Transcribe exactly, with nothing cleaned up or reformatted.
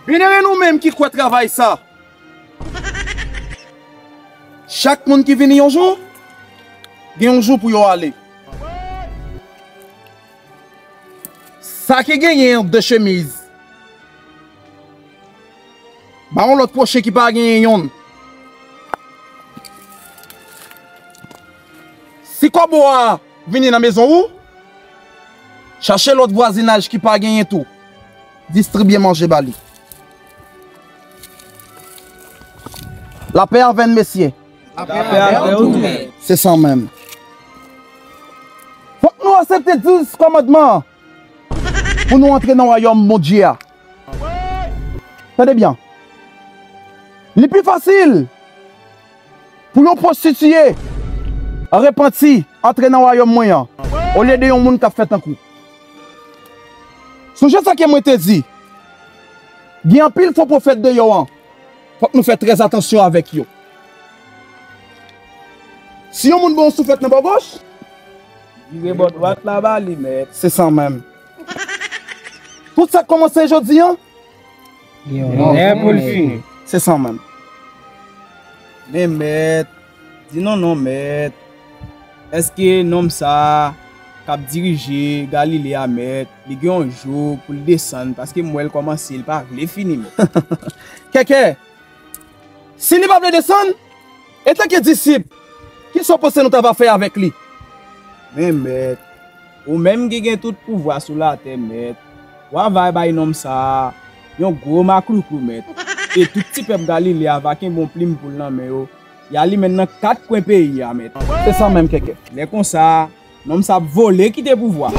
Byenere nou menm ki kwè travay sa. Chak moun ki vini yon jou, gen yon jou pou yo ale. Sa ki genyen de chemiz, ba yon lòt pwochen ki pa genyen yonn. Si kòbo a vini nan mezon ou, chache lòt vwazinaj ki pa genyen tou. Distribye manje ba li. Lapè avè n, mesye. Lapè avè w tou, mèt. Se sa menm. Fòk nou aksepte dis kòmandman an pou nou antre nan wayòm Bondye a. Tande byen. Li pi fasil pou yon pwostitiye repanti, antre nan wayòm mwen an, olye de yon moun k ap fè tankou. Sonje sa ke mwen te di, gen anpil fo pwofèt deyò an. Fòk nou fè trè atansyon avèk yo. Si yon moun ba w yon souflèt nan bò goch, vire bò dwat la ba li, mèt. Se sa menm. Tout sa k kòmanse jodi an, gen yon lè pou l fini. Se sa menm. Men mèt, di non non, mèt. Èske nonm sa a k ap dirije Galile a, mèt, li gen yon jou pou l desann? Paske m wè l kòmanse, li pa vle fini, mèt. Kèkè, si li pa vle desann, antanke disip, kisa w panse nou ta va fè avèk li? Men mèt, ou menm ki gen tout pouvwa sou latè, mèt, w a va bay nonm sa a yon gwo maklouklou, mèt. E tout ti pèp Galile a va kenbe yon plim poul nan men yo, y a limen l nan kat kwen peyi a, mèt. Se sa menm, Kèkè. Lè konsa, nonm sa ap vole kite pouvwa.